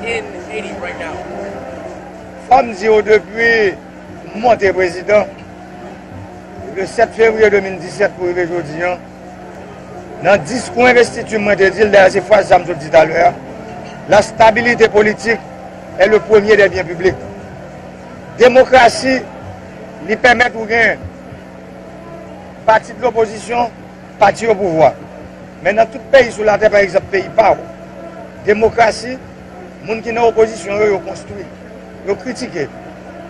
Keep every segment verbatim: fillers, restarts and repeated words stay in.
in Haiti right now? Fò m di w, depi m monte prezidan, le sèt fevriye de mil disèt pou rive jodi a, nan diskou envestiti m, mwen te di l, dayè se fraz sa m sot di talè a, la stabilité politique est le premier des biens publics. Demokrasi, li pèmèt ou gen pati de lopozisyon, pati o pouvwa. Men nan tout peyi sou latè, pa egzanp, peyi pa w, demokrasi, moun ki nan opozisyon yo, yo konstwi, yo kritike,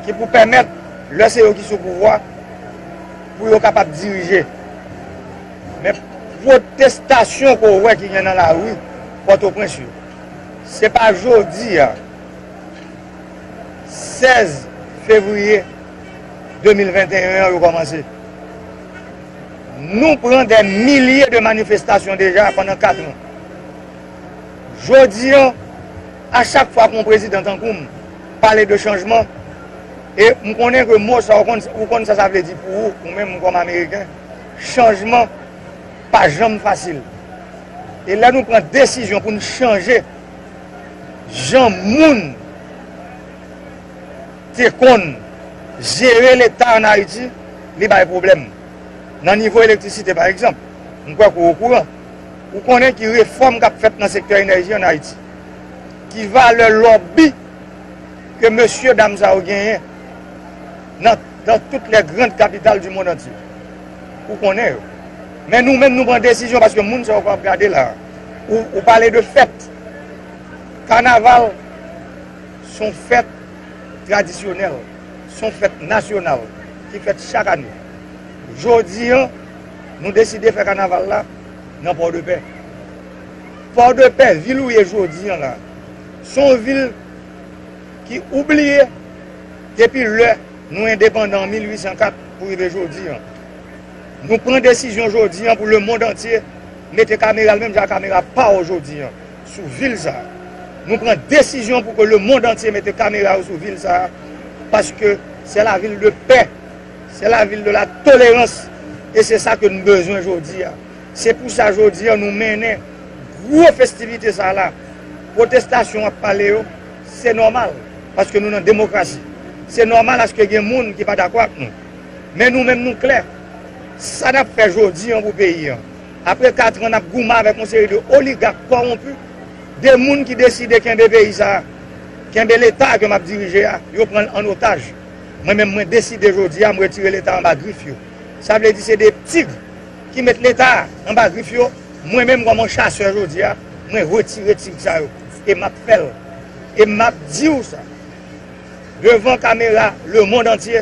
ki pou pèmèt, lè se yo ki sou pouvwa, pou yo kapab dirije. Men pwotestasyon ke w wè ki gen nan lari Pòtoprens yo, se pa jodi a, sèz fevriye de mil venteyen an yo kòmanse. Nou pran dè milye de manifestasyon deja pandan kat an. Jodi an, a chak fwa ke yon prezidan tankou m pale de chanjman, e m konnen ke mo sa, ou konn, ou konn sa sa vle di pou ou, ou menm kòm Ameriken, chanjman pa janm fasil. E lè nou pran desizyon pou n chanje jan moun te konn jere Leta ann Ayiti, li bay pwoblèm. Nan nivo elektrisite, pa egzanp, m kwè ke w okouran. Ou konnen ki refòm k ap fèt nan sektè enèji ann Ayiti. Ki valè lòbi ke mesye dam sa yo genyen nan, dans toutes les grandes capitales du monde entier. Ou konnen yo. Men nou menm, nou pran desizyon paske moun sa yo k ap gade la. Ou, ou pale de fèt. Kanaval se yon fèt tradisyonèl, se yon fèt nasyonal ki fèt chak ane. Jodi an, nou deside fè kanaval la nan Pòdepè. Pòdepè, vil ou ye jodi an la, se yon vil ki oubliye depi lè nou endepandan an mil uit san kat pou rive jodi an. Nou pran desizyon jodi an pou lemonn antye mete kamera l menm jan ak kamera pa w jodi an sou vil sa a. Nou pran desizyon pou ke lemonn antye mete kamera yo sou vil sa a, paske c'est la ville de paix, c'est la ville de la tolérance, e se sa ke nou bezwen jodi a. Se pou sa jodi a nou mennen gwo festivite sa la. Pwotestasyon w ap pale yo, se nòmal, paske nou nan demokrasi. Se nòmal aske gen moun ki pa dakò ak nou. Men nou menm nou klè. Sa n ap fè jodi an pou peyi an. Apre kat an n ap goumen avèk yon seri de oligak kòwonpi, de moun ki deside kenbe peyi sa a, kenbe Leta ke m ap dirije a, yo pran l an otaj. Mwen menm mwen deside jodi a, m retire Leta anba grif yo. Sa vle di se de tig ki met Leta anba grif yo. Mwen menm kòm yon chasè jodi a, mwen retire tig sa yo. E m ap fè l. E m ap di w sa devan kamera lemonn antye,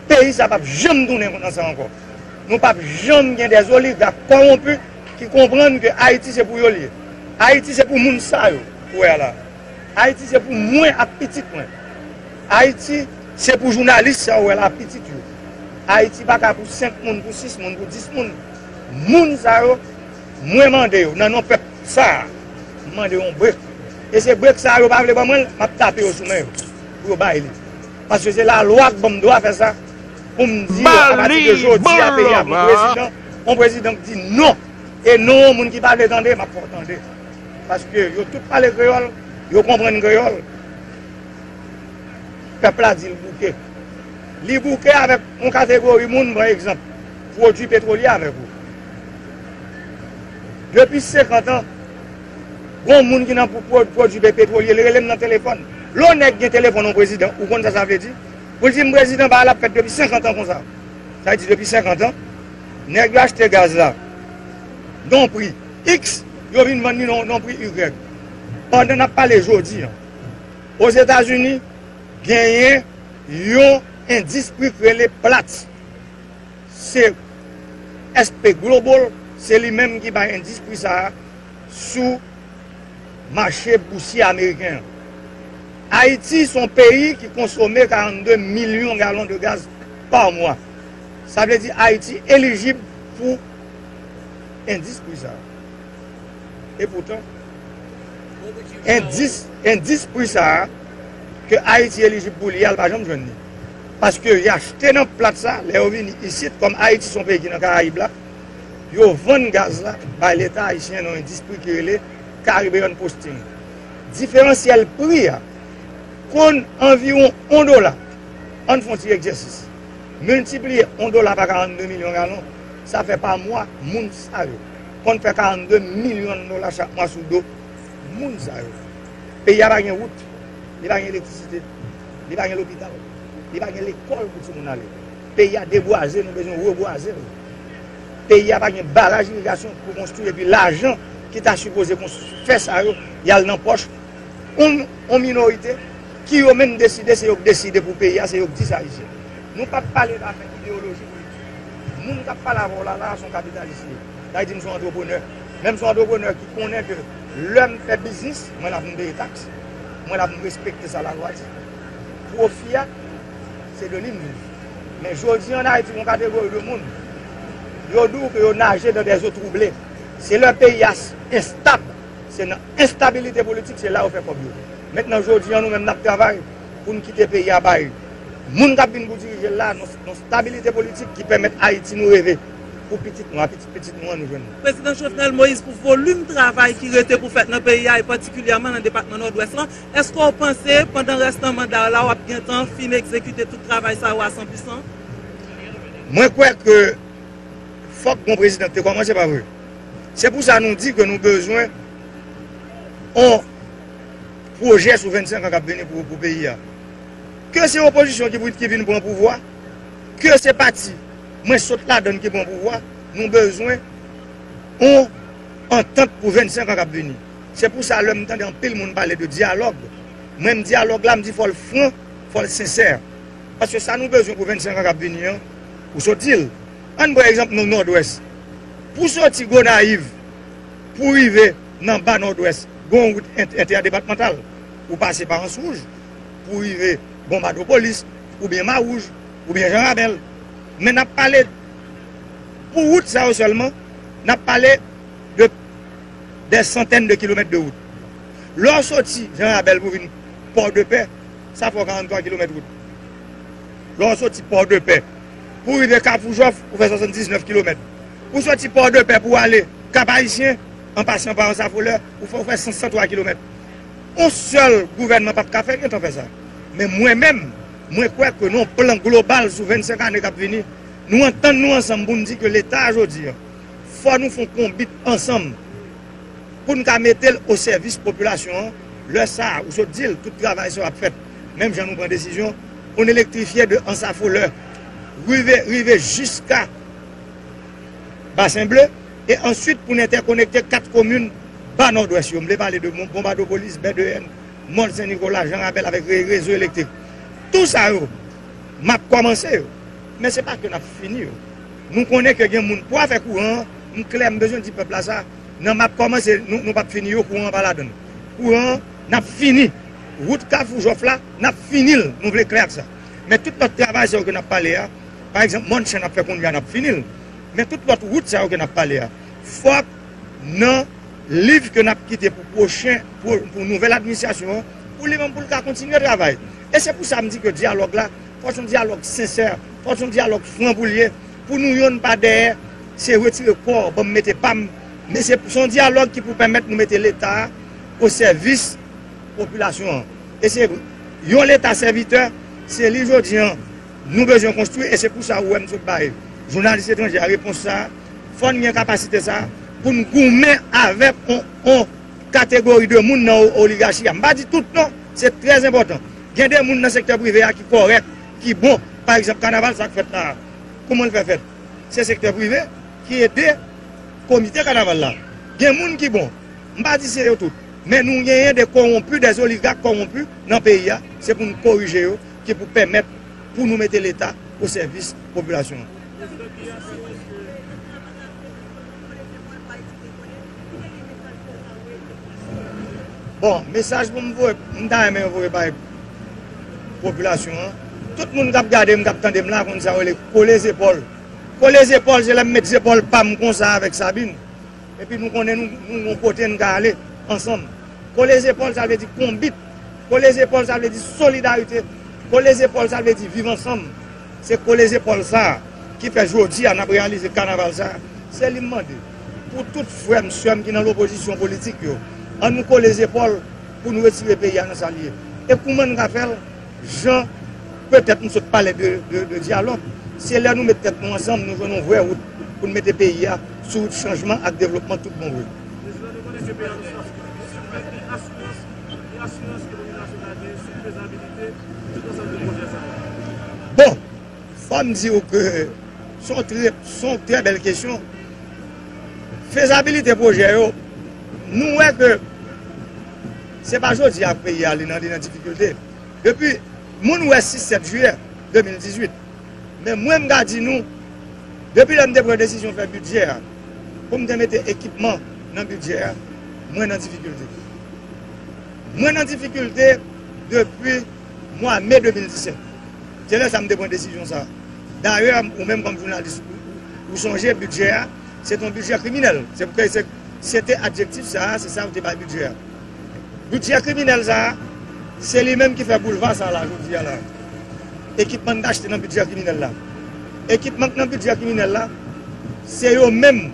peyi sa p ap janm tounen konsa ankò. Nou p ap janm gen dè oligak kòwonpi ki konprann ke Ayiti se pou yo l ye. Ayiti se pou moun sa yo ou wè a la. Ayiti se pou mwen ak pitit mwen. Ayiti se pou jounalis sa ou wè la ak pitit yo. Ayiti pa ka pou senk moun, pou sis moun, pou dis moun. Moun sa yo, mwen mande yo, nan non pèp sa a, m mande yo yon brek. E se brek sa a yo pa vle ban mwen l, m ap tape yo sou men yo pou yo bay li. Paske se lalwa k ban m dwa fè sa, pou m di yo, apati de jodi a, peyi a pran yon prezidan, yon prezidan k di non. E non yon moun ki pa vle tande, m ap fè w tande. Paske yo tout pale kreyòl, yo konprann kreyòl. Pèp la di l bouke. Li bouke avèk yon kategori moun, pran egzanp, pwodui petwolye avèk ou. Depi senkant an, gon moun ki nan pwo-, pwo-, pwodui pe-, petwolye, li rele m nan telefòn. Lè yon nèg gen telefòn yon prezidan, ou konn sa sa vle di? Pou l di m prezidan, bagay la ap fèt depi senkant an konsa. Sa vle di depi senkant an, nèg yo achte gaz la nan yon pri X, yo vin vann li nan, nan yon pri Y. Pandan n ap pale jodi an, Ozetazini, genyen yon endis pri k rele Platts. Se S P Global, se li menm ki bay endis pri sa a sou mache bousye ameriken an. Ayiti se yon peyi ki konsome karannde milyon galon de gaz pa mwa. Sa vle di Ayiti elijib pou endis pri sa a. Epoutan, endis, endis pri sa a ke Ayiti elijib pou li a, l pa janm jwenn li. Paske y achte nan Platts sa, lè yo vini isit, kòm Ayiti se yon peyi ki nan Karayib la, yo vann gaz la bay Leta ayisyen nan yon endis pri ki rele Caribbean Posting. Diferansyèl pri a konn anviwon yon dola. Ann fè yon ti egzèsis. Miltipliye yon dola pa karannde milyon galon, sa fè pa mwa moun sa yo konn fè karannde milyon dola chak mwa sou do moun sa yo. Peyi a pa gen wout, li pa gen elektrisite, li pa gen lopital, li pa gen lekòl pou timoun ale. Peyi a debwaze, nou bezwen rebwaze l. Peyi a pa gen baraj irigasyon pou konstwi, epi lajan ki ta sipoze konstwi, fè sa yo, y al nan pòch yon, yon minorite ki yo menm deside, se yo k deside pou peyi a, se yo k di sa Ayisyen. Nou p ap pale d afè ideyoloji politik. Moun k ap pale avè w la, la, se yon kapitalis li ye. Sa vle di m se yon antreprenè. Men m se yon antreprenè ki konnen ke lè m fè biznis, mwen la pou m peye taks, mwen la pou m respekte sa lalwa di. Pwofi a, se de li m viv. Men jodi an Ayiti, yon kategori de moun, yo di w ke yo naje dans des eaux troublées. Se lè peyi a s-, enstab, se nan enstabilite politik, se la yo fè kòb yo. Mentnan, jodi an, nou menm n ap travay pou n kite peyi a bay moun k ap vin pou dirije l la, nan, nan stabilite politik ki pèmèt Ayiti nou reve pou pitit nou a, pitit pitit nou an nou jwenn. Prezidan Jovenel Moïse, pou volim travay ki rete pou fèt nan peyi a, e patikilyèman nan depatman Nòdwès lan, èske w panse, pandan restan manda w la, w ap gentan fin egzekite tout travay sa yo a san pou san? Mwen kwè ke fòk gon prezidan te kòmanse, pa vre? Se pou sa nou di ke nou bezwen yon pwojè sou vennsenk an k ap vini pou, pou peyi a. Ke se opozisyon ki, ki vin pran pouvwa, ke se pati mwen sot ladan l ki pran pouvwa, nou bezwen yon antant pou vennsenk an k ap vini. Se pou sa, lè m tande anpil moun pale de dyalòg, mwen, m dyalòg la, m di fò l fran, fò l sensè. Paske sa nou bezwen pou vennsenk an k ap vini an, ou sot di l. Ann pran egzanp nou Nòdwès. Pou soti Gonayiv, pou rive nan Ba Nòdwès, gen yon wout ent-, entèdepatmantal. Ou pase pa Anse Rouge, pou rive Bonbadopolis, oubyen Mawouj, oubyen Jan Rabèl. Men n ap pale, pou wout sa yo sèlman, n ap pale de des centaines de kilomètres de wout. Lè w soti Jan Rabèl pou vin Pòdepè, sa fè w karanntwa kilomèt wout. Lè w soti Pòdepè, pou w rive Kafou Jòf, ou fè swasanndiznèf kilomèt. Ou soti Pòdepè pou w ale Kap Ayisyen, an pasan pa Anse à Fleurs, ou fè, ou fè san, san twa kilomèt. Yon sèl gouvènman p ap ka fè, gentan fè sa. Men mwen menm, mwen kwè ke nan yon plan global sou vennsenk ane k ap vini, nou antann nou ansanm pou n di ke Leta a jodi a, fò nou fè yon konbit ansanm pou n ka mete l o sèvis popilasyon an. Lè sa a, ou sot di l, tout travay sa yo ap fèt. Menm jan nou pran desizyon pou n elektrifye de Anse à Fleurs, rive, rive jiska Basen Ble, e answit pou n entèkonekte kat komin Ba Nòdwès yo. M vle pale de Bon-, Bonbadopolis, Bèdeyèn, Mòn Sen Nikola, Jan Rabèl avèk re-, rezo elektrik. Tou sa yo, m ap kòmanse yo. Men se pa ke n ap fini yo. Nou konnen ke gen moun pou afè kouran an, m klè, m bezwen di pèp la sa, nan m ap kòmanse, nou, nou p ap fini yo, kouran an pa ladan l. Kouran an, n ap fini. Wout Kafou Jòf la, n ap fini l. Nou vle klè ak sa. Men tout lòt travay sa yo ke n ap pale a, pa egzanp, Mòn Sen ap fè kounye a, n ap fini l. Men tout lòt wout sa yo ke n ap pale a, fòk nan liv ke n ap kite pou pwochen, pou, pou nouvèl administrasyon an, pou li menm pou l ka kontinye travay. E se pou sa m di ke dyalòg la, fò se yon dyalòg sensè, fò se yon dyalòg fran pou l ye, pou nou yonn pa dèyè, se retire kò w, ban m mete pa m, men se, se yon dyalòg ki pou pèmèt nou mete Leta a o sèvis popilasyon an. E se yon Leta sèvitè, se li jodi an nou bezwen konstwi, e se pou sa ou wè m sot bay jounalis etranje a repons sa a, fò n gen kapasite sa a pou n goumen avèk on, on kategori de moun nan o-, oligachi a. M pa di tout non, se trè enpòtan. Gen de moun nan sektè prive a ki kòrèk, ki bon. Pa egzanp, kanaval sa k fèt la a, kouman l fè fèt? Se sektè prive ki ede komite kanaval la. Gen moun ki bon. M pa di se yo tout. Men nou genyen de kowonpi, de oligak kowonpi nan peyi a. Se pou n korije yo, ki pou pèmèt pou nou mete Leta o sèvis popilasyon an. Bon, mesaj pou m voye, m ta renmen voye bay popilasyon an. Tout moun k ap gade m, k ap tande m la, konn sa yo rele kole zepòl. Kole zepòl, se lè m met zepòl pa m konsa avèk Sabine. Epi nou konnen nou, nou gon kote n ka ale ansanm. Kole zepòl, sa vle di konbit. Kole zepòl, sa vle di solidarite. Kole zepòl, sa vle di viv ansanm. Se kole zepòl sa a ki fè jodi a n ap reyalize kanaval sa a. Se li m mande pou tout frè m, sè m ki nan lopozisyon politik yo. An nou kole zepòl pou nou retire peyi a nan sa l ye. E kouman n ka fè l? Jan petèt nou sot pale de, de, de dyalòg, se lè nou met tèt nou ansanm, nou jwenn yon vrè wout pou n mete peyi a sou wout chanjman ak devlopman tout bon vre. Prezidan, nou konnen ke peyi a nan sitiyasyon difisil, men ki asirans, ki asirans ke popilasyon ta gen sou fezabilite tout ansanm de pwojè sa yo? Bon, fò m di w ke se yon trè, se yon trè bèl kesyon. Fezabilite pwojè yo, nou wè ke se pa jodi a peyi a li nan, li nan difikilte. Depi, moun wè sis sèt jiyè de mil dizuit. Men mwen, m ka di nou, depi lè m te pran desizyon fè bidjè a, pou m te mete ekipman nan bidjè a, mwen nan difikilte. Mwen nan difikilte depi mwa me de mil disèt. Se lè sa a m te pran desizyon sa a. Dayè, ou menm kòm jounalis, ou, ou, ou sonje bidjè a, se te yon bidjè kriminèl. Se pou se, se te adjektif sa a, se sa yo te bay bidjè a. Bidjè kriminèl sa a, se li menm ki fè boulva sa a la, jodi a la. Ekipman n achte nan bidjè kriminèl la. Ekipman k nan bidjè kriminèl la, se yo menm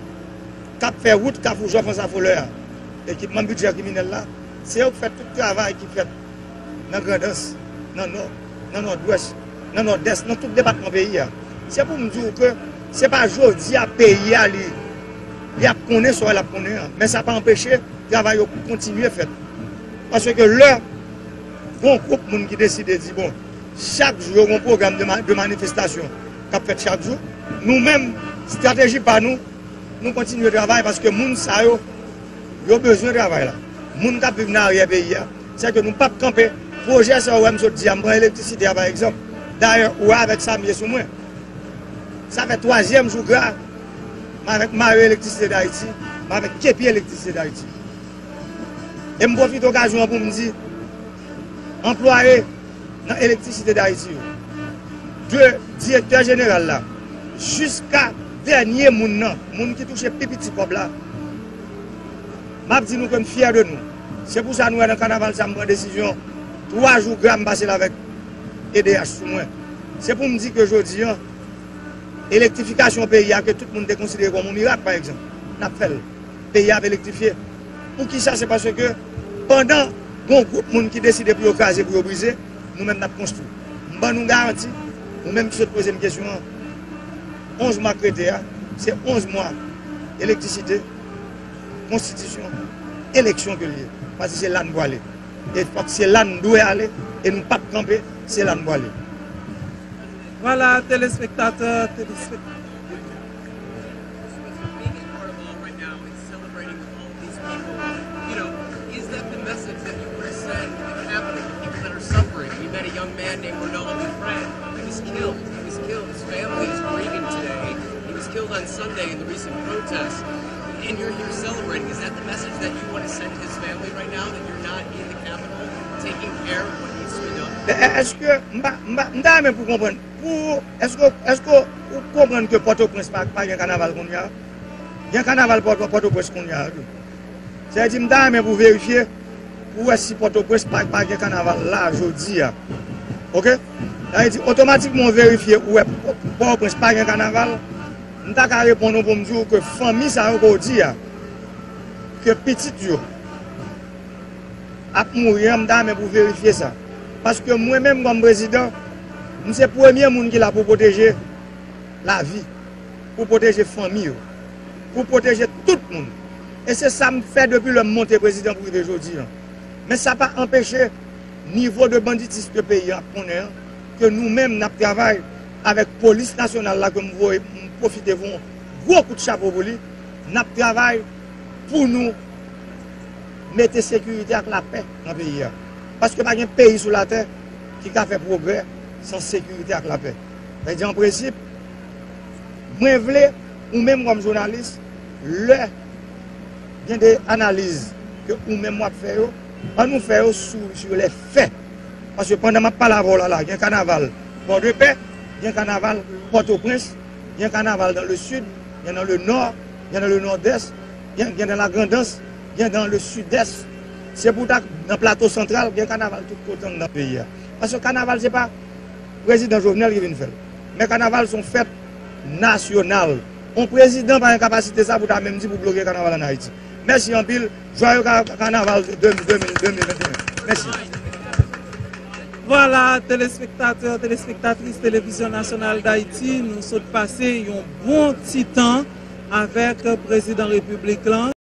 k ap fè wout Kafou Jòf Ansa Folè a. Ekipman bidjè kriminèl la, se yo k fè tout travay ki fèt nan Grandans, nan Nò, nan Nòdwès, nan Nòdès, nan tout depatman peyi a. Se pou m di w ke se pa jodi a peyi a li, li ap konnen sa l ap konnen an, men sa pa anpeche travay yo kontinye fèt. Paske lè gon gwoup moun ki deside di, bon, chak jou yo gon pwogram de, ma- de manifestasyon k ap fèt chak jou, nou menm, estrateji pa nou, nou kontinye travay paske moun sa yo, yo bezwen travay la. Moun k ap viv nan aryè peyi a, se ke nou p ap kanpe. Pwojè sa yo wè m sot di a, m pran elektrisite a pa egzanp. Dayè, ou wè avèk sa m ye sou mwen. Sa fè twazyèm jou gra, m avèk Mayo Elektrisite Dayiti, m avèk Kepi Elektrisite Dayiti. E m pwofite okazyon an pou m di, anplwaye nan Elektrisite Dayiti yo, de direktè jeneral la jiska dènye moun nan, moun ki touche pi piti kòb la, m ap di nou ke m fyè de nou. Se pou sa nou wè nan kanaval sa a m pran desizyon, twa jou gra m pase l avèk E D H sou mwen. Se pou m di ke jodi an, elektrifikasyon peyi a ke tout moun te konsidere kòm yon mirak, pa egzanp, n ap fè l. Peyi a ap elektrifye. Poukisa? Se paske pandan gon gwoup moun ki deside pou yo kraze, pou yo brize, nou menm n ap konstwi. M ban nou garanti, ou menm ki sot poze m kesyon an, onz mwa k rete a, se onz mwa elektrisite, konstitisyon, eleksyon ke l ye. Paske se la n prale. E fòk se la n dwe ale, e nou p ap kanpe, se la n prale. Vwala, telespektatè, telespektatè. Being at Carnival right now and celebrating with all of these people, you know, is that the message that you want to send to the Capitol, the people that are suffering? We met a young man named Ronald Dufresne. He was killed. He was killed. His family is grieving today. He was killed on Sunday in the recent protest. And you're here celebrating. Is that the message that you want to send to his family right now, that you're not in the Capitol taking care of what needs to be done? Èske m pa, m pa, m ta renmen pou konprann, pou, èske, èske ou konprann ke Pòtoprens pa, pa gen kanaval kounye a? Gen kanaval Pòto, Pòtoprens kounye a tou. Sa vle di, m ta renmen pou verifye, pou wè si Pòtoprens pa, pa gen kanaval la, jodi a. Oke? Sa vle di, otomatikman, ou verifye, ou wè Pò- Pòtoprens pa gen kanaval, m ta ka reponn ou pou m di w ke fanmi sa yo ke w di a, ke pitit yo ap mouri an, m ta renmen pou verifye sa. Paske mwen menm, kòm prezidan, m se premye moun ki la pou pwoteje lavi, pou pwoteje fanmi yo, pou pwoteje tout moun. E se sa m fè depi lè m monte prezidan pou rive jodi an. Men sa pa anpeche nivo de banditis ke peyi a ap konnen an, ke nou menm n ap travay avèk polis nasyonal la ke m voye, m pwofite voye yon gwo kout chapo pou li, n ap travay pou nou mete sekirite ak lapè nan peyi a. Paske pa gen peyi sou latè ki ka fè pwogrè san sekirite ak lapè. Sa vle di, an prensip, mwen vle, ou menm kòm jounalis, lè gen de analiz ke ou menm w ap fè yo, ann nou fè yo sou, sou lè fè. Paske pandan m ap pale avè w la, la, gen kanaval Pòdepè, gen kanaval Pòtoprens, gen kanaval dans le sud, gen dans le nord, gen dans le nord-est, gen, gen dans la Grandans, gen dans le sud-est. Se pou ta nan Plato Santral, gen kanaval tout kote anndan peyi a. Paske kanaval se pa prezidan Jovenel ki vin fè l. Men kanaval se yon fèt nasyonal. Yon prezidan pa gen kapasite sa pou ta menm di pou bloke kanaval ann Ayiti. Mèsi anpil. Jwaye ka- kanaval de mil venteyen. Mèsi. Vwala, telespektatè, telespektatris Televizyon Nasyonal Dayiti, nou sot pase yon bon ti tan avèk prezidan repiblik lan.